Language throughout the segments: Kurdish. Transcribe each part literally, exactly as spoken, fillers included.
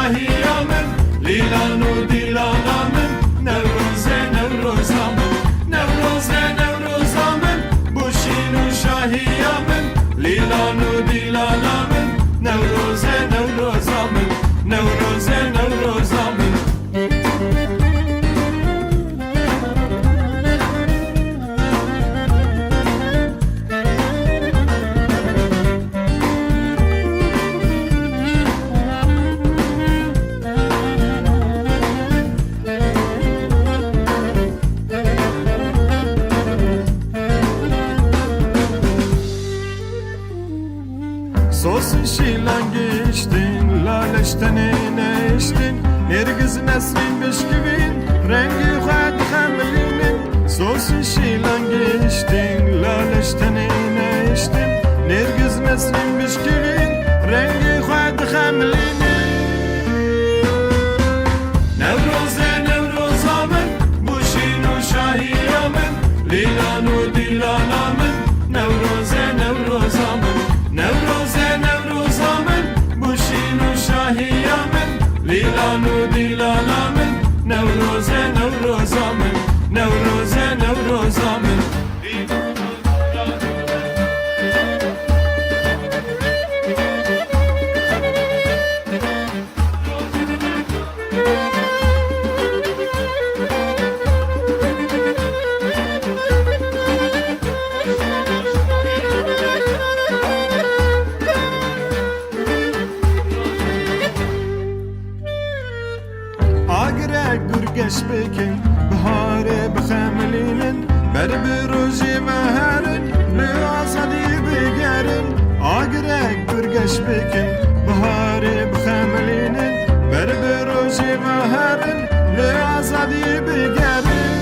Şahiya min, lîlan û dîlana min, Newroz e, Newroza min. Newroz e, Newroza min, bu şîn û şahiya min, lîlan û dîlana min, Newroz e, Newroza min. Newroz e, Newroza min. Sosin şîlan giştin, laleş tenê neştin, nêrgiz nesrîn bişkivîn, rengî xwe dixemilînin. Sosin şîlan giştin, laleş tenê neştin, nêrgiz nesrîn bişkivîn, rengî xwe dixemilînin. Newroz e, Newroza min, bu şîn û şahiya min, lîlan û dîlana min. Newroz e, Newroza min, Newroz e, Newroza min, bu şîn û şahiya min, lîlan û dîlana min. Newroz e, Newroza min, Newroz e, Newroza min. Agirek gur geş bikin, biharê bixemilînin, ber bi rojê ve herin, li azadî bigerin. Agirek gur geş bikin, biharê bixemilînin, ber bi rojê ve herin, li azadî bigerin.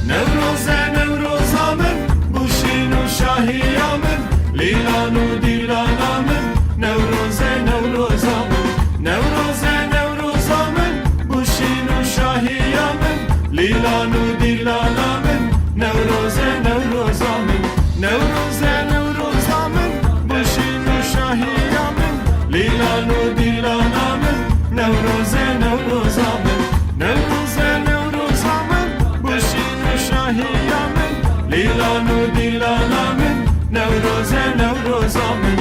Newroz e, Newroza min, bu şîn û şahiya min, lîlan û dîlana min. Newroz e, Newroza min, Newroz e, Newroza min, bu şîn û şahiya min, lîlan û dîlana min. Newroz e, Newroza min, Newroz e, Newroza min, bu şîn û şahiya min, lîlan û dîlana min. Newroz e, Newroza min, Newroz e, Newroza min, bu şîn û şahiya min, lîlan û dîlana min. Newroz e, Newroza min,